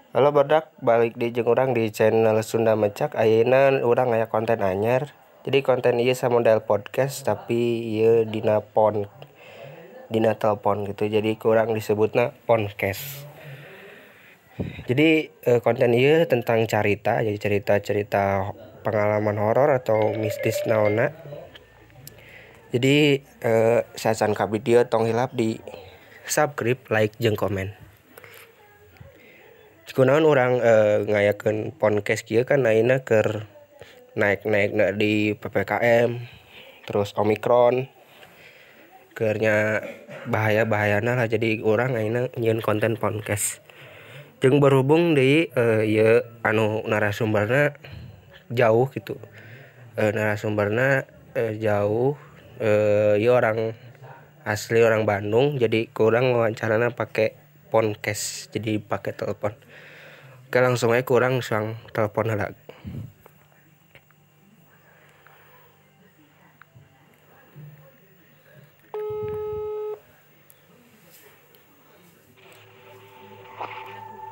Halo barudak, balik di jeung urang di channel Sunda Mecak. Ayeuna urang aya konten anyar. Jadi konten ieu samodel podcast tapi ieu dina pon, dina telepon gitu. Jadi kurang disebutna podcast. Jadi konten ieu tentang carita, jadi cerita-cerita pengalaman horor atau mistis naonna. Jadi sacan ka video tong hilap di subscribe, like jeung komen. Kunaon urang ngayakeun podcast kieu kan ayeuna keur naik-naikna di PPKM, terus Omikron, keurnya bahaya-bahayana lah, jadi urang ayeuna nyieun konten podcast. Jeung berhubung deui ieu anu narasumberna jauh gitu. Narasumberna jauh, ieu orang asli orang Bandung, jadi kurang wawancarana pake podcast, jadi pakai telepon. Oke, langsung aja kurang sang telepon heula.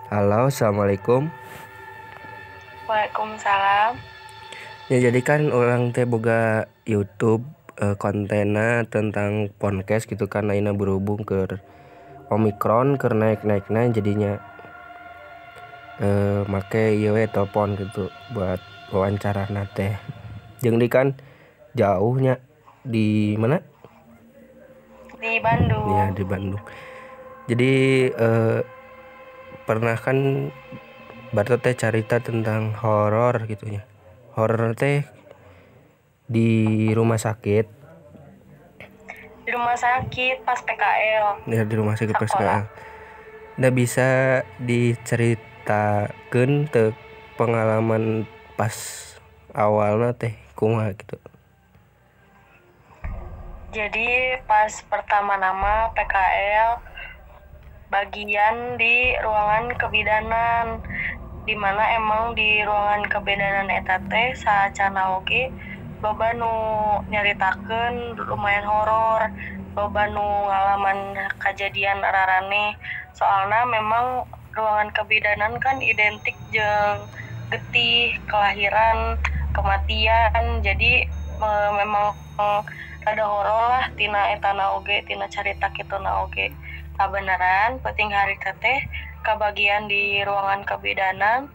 Halo, assalamualaikum. Waalaikumsalam. Ya, jadi kan orang teh boga YouTube kontenna tentang podcast gitu kan, ayeuna berhubung ke Omikron keur naik-naikna jadinya make ieu we telepon gitu buat wawancara teh. Jeung di kan jauhnya di mana? Di Bandung. Ya, di Bandung. Jadi pernah kan Barto teh carita tentang horor gitu nya. Horor teh di rumah sakit. Di rumah sakit pas PKL. Ya, di rumah sakit pas PKL. Nggak bisa diceritakeun teh pengalaman pas awalnya teh kumaha gitu. Jadi pas pertama nama PKL bagian di ruangan kebidanan, dimana emang di ruangan kebidanan eta teh saacana oge loba nu nyaritakeun lumayan horor, loba nu ngalaman kajadian araraneh. Soalna memang ruangan kebidanan kan identik jeung getih, kelahiran, kematian. Jadi memang rada horor lah tina etana oge, tina carita kituna oge. Kabeneran penting hari teh kabagian di ruangan kebidanan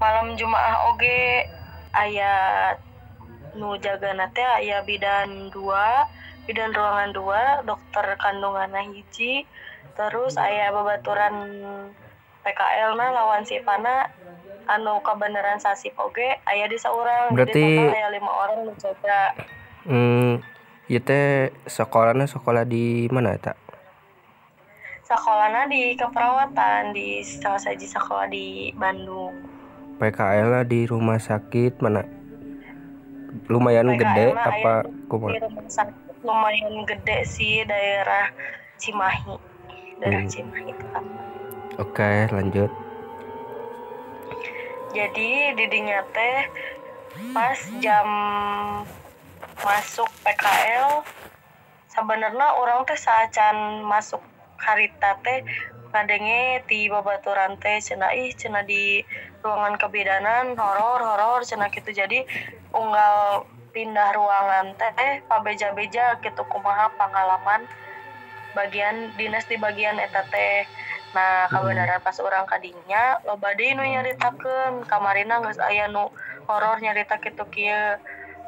malam Jumaah oge aya nu jagana teh aya bidan 2, bidan ruangan 2, dokter kandunganna hiji, terus aya babaturan PKL na lawan sipana anu kabeneran sasip oge aya di saurang. Berarti jadi total aya 5 orang nu jaga. Ieu teh sekolahna sekolah di mana eta? Sekolahna di keperawatan di salah satu sekolah di Bandung. PKL lah di rumah sakit mana? Lumayan PKL gede apa kumaha? Di rumah sakit lumayan gede sih, daerah Cimahi. Daerah Cimahi itu kan. Oke, lanjut. Jadi didinya teh pas jam masuk PKL sebenarnya orang teh saacan masuk harita teh ngadenge ti babaturan teh cenah ih cenah di ruangan kebidanan horor cenah gitu. Jadi unggal pindah ruangan teh pabeja-beja gitu kumaha pengalaman bagian dinas di bagian eta teh. Nah, kabeneran pas urang kadinya loba deui nu nyaritakeun kamarina geus aya nu horor nyarita kitu kieu.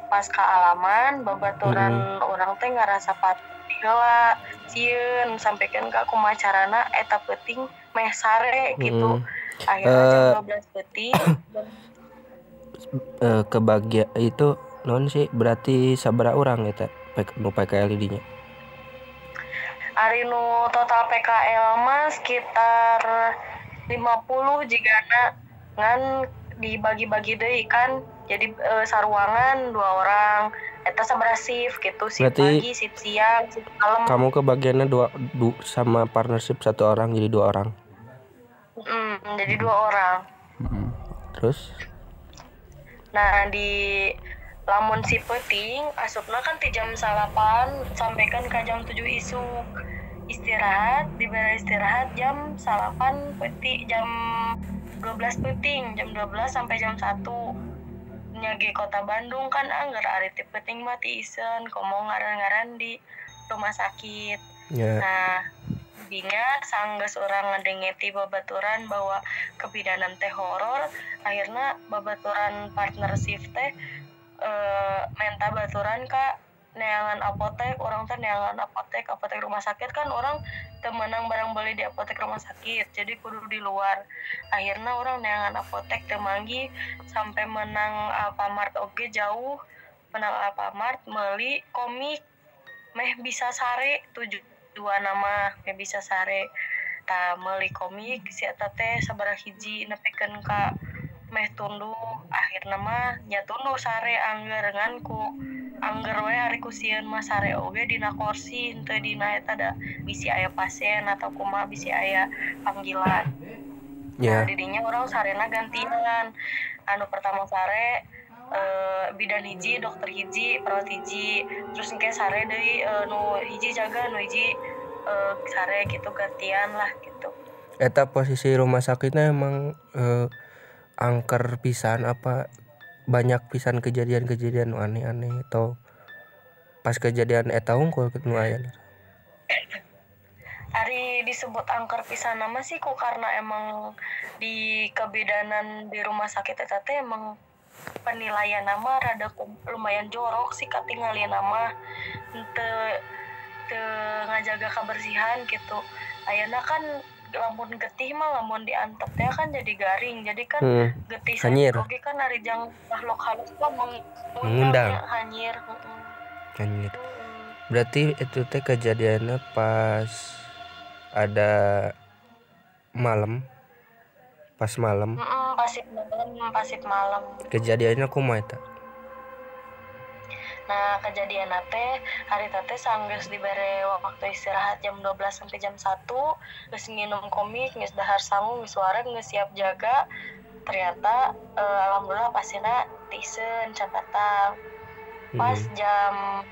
Pas kaalaman babaturan urang teh ngarasa pati heula sieun sampaikan ka kumaha carana eta peuting meh sare gitu. Akhirnya jam 12 peuting kebagia itu non sih berarti sabaraha urang eta nu PKL di dinya? Ari nu total PKL mah sekitar 50 jigana ngan dibagi-bagi deui kan. Jadi saruangan 2 orang eta sabaraha shift gitu, shift pagi, shift siang, shift malam. Kamu kebagiannya sama partnership 1 orang, jadi 2 orang. Jadi 2 orang. Terus? Nah, di lamun si peuting asupna kan ti jam 9 sampai kan ka jam 7 isuk. Istirahat, diberi istirahat jam 9 peuting, jam 12 peuting, jam 12 sampai jam 1. Nya ge kota Bandung kan angger ari ti peuting mah tiisen komo ngaran-ngaran di rumah sakit. Yeah. Nah, dinya sanggeus urang ngadenge ti babaturan bahwa kebidanan teh horor, akhirna babaturan partner shift teh menta baturan ka neangan apotek, orang teh neangan apotek, apotek rumah sakit kan orang teu meunang barang beli di apotek rumah sakit, jadi kudu di luar. Akhirna orang neangan apotek teu manggih sampai menang Alfamart oge jauh, menang Alfamart meuli komik meh bisa sare tujuan nama meh bisa sare. Tah meuli komik si eta teh sabaraha hiji nepikeun ka meh tunduh, akhirna mah nya tunduh sare angger ngan ku angger we ari ku sieun mah sare oge dina kursi henteu dina eta da bisi aya pasien atau kumaha bisi aya panggilan. Yeah. Nah, didinya urang sarena gantian. Anu pertama sare bidan hiji, dokter hiji, perawat hiji, terus engke sare deui nu hiji jaga, nu hiji sare gitu gantian lah gitu. Eta posisi rumah sakitnya emang angker pisan apa banyak pisan kejadian-kejadian nu aneh-aneh atau pas kejadian eta hungkul nu aya? Ari disebut angker pisan nama sih ku karena emang di kebidanan di rumah sakit eta teh emang penilaian nama rada lumayan jorok sih katingalieun nama teu ngajaga kebersihan gitu. Ayeuna kan lamun getih mah lamun diantep teh kan jadi garing, jadi kan getih hanyir oge kan ari jang makhluk halus mah mengundang hanyir. Hanyir. Berarti itu teh kejadiannya pas ada malam, pas malam. Pasif malam. Kejadiannya kumaha eta? Nah, kejadian teh hari teh sanggeus dibere waktu istirahat jam 12 sampai jam 1, geus nginum komik, geus dahar sangu, geus wareg, geus siap jaga. Ternyata alhamdulillah pasienna tiiseun can datang. Pas jam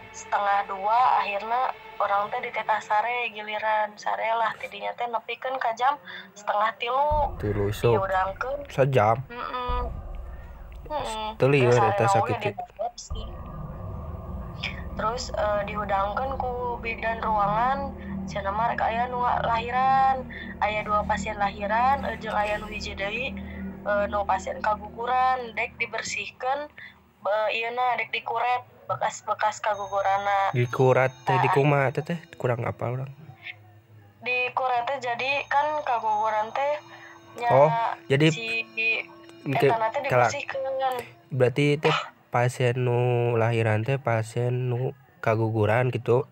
1:30 akhirna orang teh ditetah sare giliran sare lah tidinya teh nepikeun ka jam 2:30. Tilu isuk. Diudangkeun. Sajam. Teu lieur eta sakit. Terus dihudangkeun ku bidan ruangan cenah mah rek aya nu lahiran, aya 2 pasien lahiran jeung aya nu hiji deui nu pasien kaguguran dek dibersihkeun ieuna dek dikuret bekas-bekas kaguguranna. Dikuret teh dikumaha teh kurang apa urang? Dikuret teh jadi kan kaguguran teh nya. Oh, jadi si etana teh dibersihkeun. Berarti teh pasien nu lahiran teh pasien nu kaguguran gitu.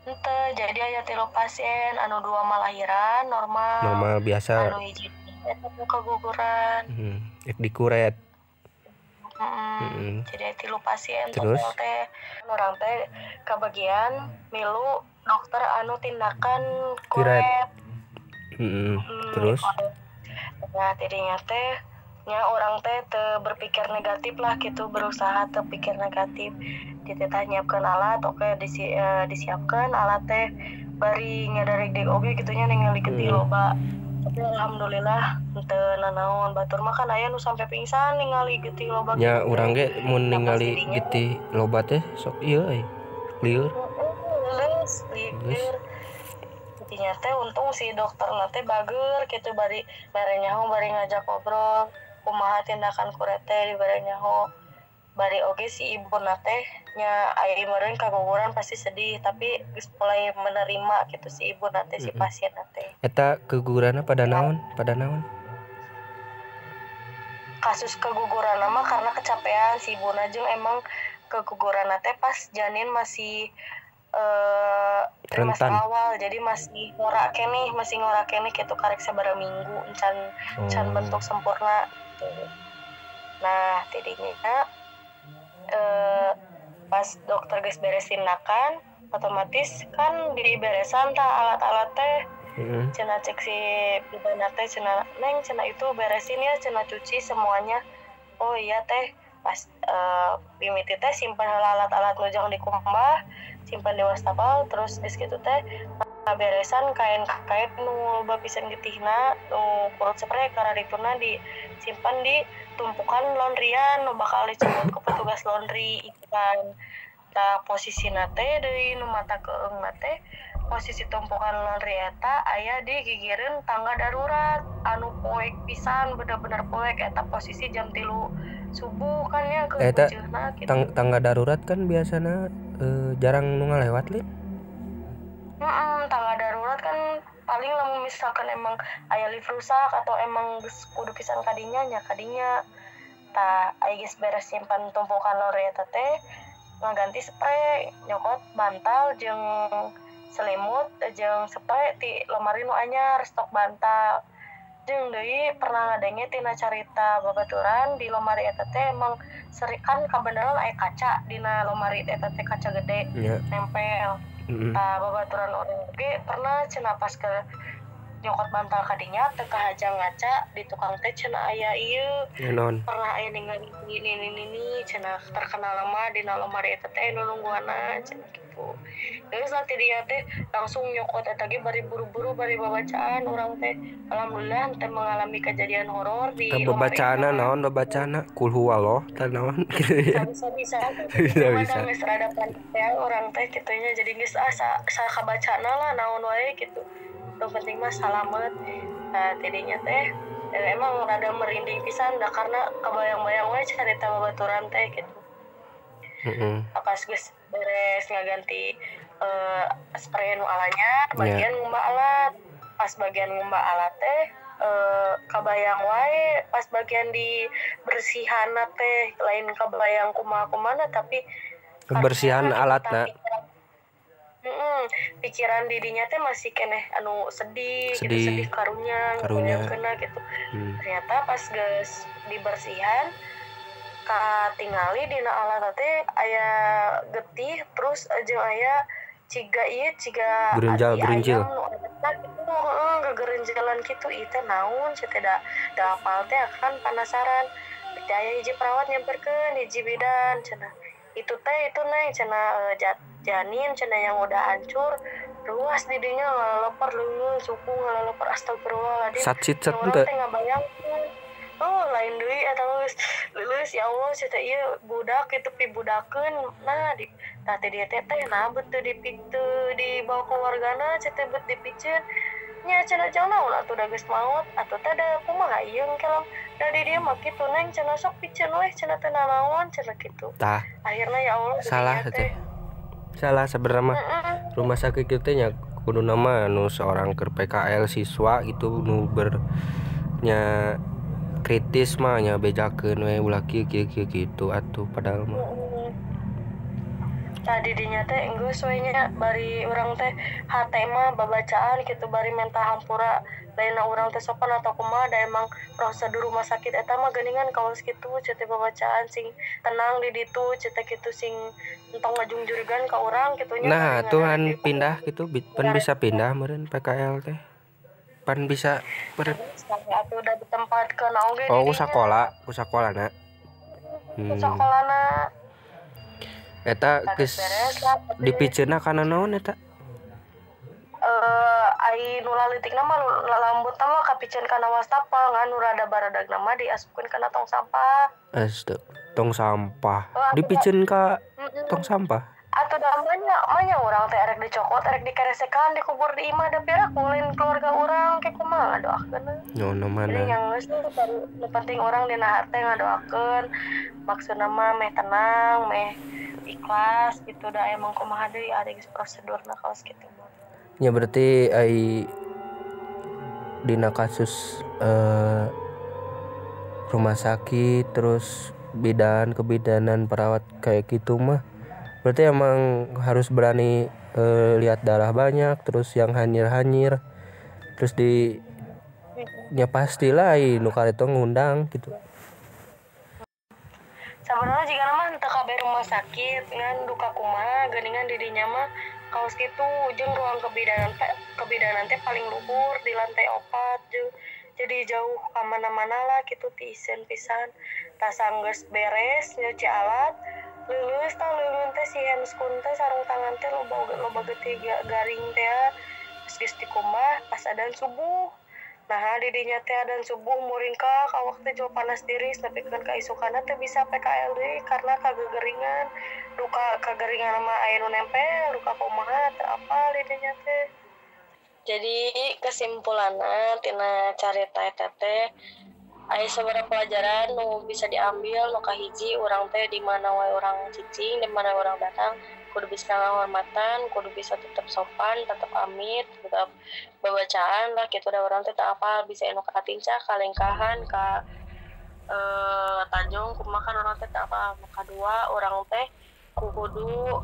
Henteu, jadi aya 3 pasien, anu 2 mah lahiran normal. Normal biasa. Anu hiji eta nu kaguguran. Rek dikuret. Jadi aya 3 pasien terus total teh. Urang teh kabagian milu dokter anu tindakan kuret. Terus nah tidinya teh nya orang teh teu berpikir negatif lah gitu, berusaha teu pikir negatif. Dititah nyiapkeun alat, oke disiapkeun alat teh bari ngadarek-dek oge kitu nya ningali getih loba. Tapi alhamdulillah teu nanaon, batur mah kan aya nu sampai pingsan ningali getih loba. Nya urang ge mun ningali getih loba teh sok ieu euy. Lieur. Lieur. Intinya teh untung si dokterna teh bager kitu bari mere nyaho bari ngajak ngobrol kumaha tindakan kuret teh dibere nyaho bari oge si ibuna teh nya aya meureun kaguguran pasti sedih tapi geus mulai menerima gitu si ibuna teh si pasien teh. Eta keguguranna pada naon? Pada naon? Kasus keguguran mah karena kecapean si ibuna jeung emang keguguran teh pas janin masih trimester awal, jadi masih ngorak keneh gitu karek sabaraha minggu can bentuk sempurna gitu. Nah tidinya pas dokter geus beres tindakan otomatis kan diberesan tah alat-alat teh. Cenah cek si bidan teh cenah neng cenah itu beresin ya cenah cuci semuanya. Oh iya teh pas mimiti teh simpan alat-alat nu jang dikumbah, simpan di wastafel, terus geus kitu teh Ngaberesan kain-kain nu loba pisan getihna nu kurut spray karadituna disimpan di tumpukan laundryan nu bakal dicabut ke petugas laundry ikan. Tah posisina teh deui nu mata keung teh posisi tumpukan laundry eta aya di gigireun tangga darurat anu poek pisan bener-bener poek eta posisi jam 3 subuh kan ya ke eta gitu. Tangga darurat kan biasana jarang nu ngalewat lin. Tangga darurat kan paling lamun misalkan emang aya lift rusak atau emang geus kudu pisan kadinya nya kadinya. Tah aya geus beres simpan tumpukan laundry eta teh ngaganti spray nyokot bantal jeung selimut jeung spray ti lemari nu anyar stok bantal. Jeung deui pernah ngadenge tina carita babaturan di lemari eta teh emang sering kan kabeneran aya kaca dina lemari eta teh kaca gede yeah. Nempel. Tah babaturan urang oge pernah cenah pas ke nyokot bantal kadinya teu kahaja ngaca di tukang teh cenah aya ieu naon pernah aya ningali ini cenah terkenal mah dina lemari eta teh nu nungguanna cenah kitu. Geus lah ti dinya teh langsung nyokot eta ge bari buru-buru bari babacaan urang teh alhamdulillah teu mengalami kejadian horor di babacaanna naon babacaanna kul huwallah tah naon gitu ya. Bisa-bisa bisa. Geus rada panik teh urang teh kitu nya jadi geus ah sakabacana lah naon wae gitu. Yang penting mah salamet. Nah tidinya teh emang rada merinding pisan dah karena kebayang-bayang wae carita babaturan teh gitu. Pas geus beres ngaganti spray nu alanya bagian ngumbah alat. Pas bagian ngumbah alat teh kabayang wae pas bagian di bersihanna teh lain kabayang kumaha-kumana tapi kebersihan alatna. Pikiran didinya teh masih keneh anu sedih. Gitu, sedih karunya kena gitu. Ternyata pas geus dibersihan katingali dina alat teh aya getih terus jeung aya ciga ieu ciga gerinjal gitu heeh gegerenjalan kitu ieu teh naon cenah teh da apal teh kan penasaran. Teh aya hiji perawat nyamperkeun hiji bidan cenah itu teh itu neng cenah janin cenah yang udah hancur ruas didinya ngalelepar leungeun suku ngalelepar astagfirullahaladzim. Sacit urang teh ngabayangkeun oh lain deui eta geus leuleus ya Allah cenah teh ieu budak kitu pibudakeun nah di tah teh dia teh nah beut teu dibawa keluargana cenah teh beut dipiceun nya cenah jang naon atuh da geus maot atuh teh da kumaha ieu engke lam da di dieu mah kitu neng cenah sok piceun weh cenah teh nanaon cenah kitu. Tah akhirna ya Allah salah teh. Salah sebenarnya mah rumah sakit kitu teh nya kuduna mah nu seorang keur PKL siswa gitu nu nya kritis mah nya bejakeun we ulah kieu kieu kieu kitu atuh padahal mah. Tadi dinya teh geus we nya bari urang teh hate mah babacaan kitu bari menta hampura lainna urang teh sopan atau kumaha da emang prosedur rumah sakit eta mah geuningan kawas kitu cenah teh babacaan sing tenang di ditu cenah kitu sing entong ngajungjurgan ka urang kitu nya. Nah, Tuhan pindah kitu pan bisa pindah meureun PKL teh. Pan bisa meureun atuh da ditempatkeun oge di. Oh, ku sakola, ku sakolana. Ku sakolana. Eta geus dipiceunna kana naon eta? Ai nu lalitikna mah lalambutna mah kapiceun kana wastafel ngan nu rada baradagna mah diasupkeun kana tong sampah. Astaga, tong sampah. Dipiceun ka tong sampah. Atuh da manya urang teh erek dicokot, erek dikeresekan, dikubur di imah da piraku lain keluarga urang ke kumaha ngadoakeun. Nyono mana. Jadi yang geus nu penting urang dina hate ngadoakeun. Maksudna mah meh tenang, meh ikhlas gitu da emang kumaha deui ari geus prosedurna kaos kitu mah. Ya berarti ai dina kasus rumah sakit terus bidan kebidanan perawat kayak gitu mah berarti emang harus berani lihat darah banyak terus yang hanyir-hanyir terus di ya pastilah ai nu karito ngundang gitu. Sebenarnya jika mah teu kabeh rumah sakit ngan duka kumaha geuningan di dinya mah kaos kitu jeung ruang kebidanan teh paling luhur di lantai 4 jeung jadi jauh ka mana-mana lah kitu ti iseun pisan. Tah sanggeus beres nyuci alat leuleus tah leungeun teh si handscoon teh sarung tangan teh loba loba getih garing teh. Geus dikumbah pas adan subuh. Nah di dinya teh adan subuh muringkak awak teh jual panas tiris nepikeun ka isukana teh bisa PKL deui karena kagegeringan. Duka kageringan mah aya nu nempel, duka kumaha teu apal di dinya teh. Jadi kesimpulanna tina carita eta teh aya sabaraha pelajaran nu bisa diambil. Nu kahiji, urang teh di mana wae urang cicing, di mana urang datang kudu bisa ngahormatan, kudu bisa tetep sopan, tetep amit, tetep babacaan lah gitu. Da urang teh teu apal bisa anu katincak, kalengkahan, ka Tanjung kumaha kan urang teh teu apal. Nu kadua, urang teh kudu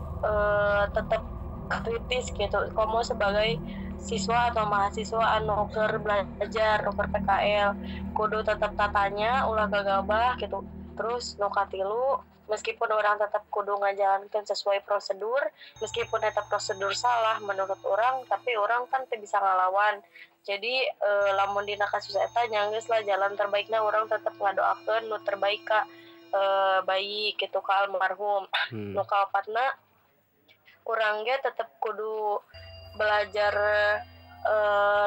tetep kritis gitu komo sebagai siswa atau mahasiswa anu keur belajar, nu keur PKL, kudu tetep tatanya, ulah gagabah gitu. Terus nu katilu, meskipun orang tetap kudu ngajalankeun sesuai prosedur, meskipun eta prosedur salah menurut orang, tapi orang kan teu bisa ngalawan. Jadi lamun dina kasus eta nya geus lah jalan terbaikna orang tetep ngadoakeun nu terbaik ka bayi gitu, ka almarhum. Nu kaopatna, urang ge tetep kudu belajar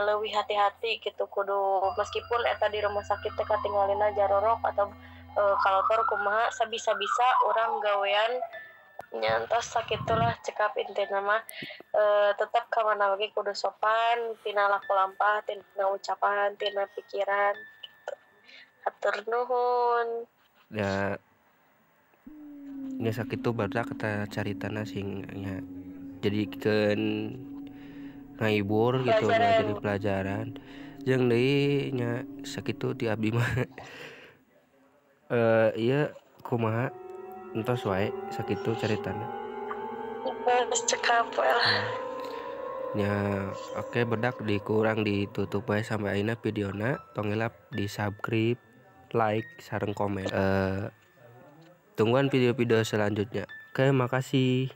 leuwih hati-hati gitu, kudu meskipun eta di rumah sakit teh katingalina jarorok atau kalotor kumaha, sabisa-bisa urang gawean nyantos sakitulah cekap. Intina mah tetep ka mana lagi kudu sopan tina laku lampah, tina ucapan, tina pikiran gitu. Hatur nuhun. Ya nya sakitu barudak kata caritana sing nya jadikeun ngahibur gitu, jadi pelajaran. Jeung deui nya sakitu ti abdi mah. Ieu kumaha, entos wae sakitu caritana. Geus cekap we lah. Nya oke bedak dikurang ditutup wae sampai ayeuna videona. Tong hilap di subscribe, like, sareng komen. Tungguan video-video selanjutnya. Oke, makasih.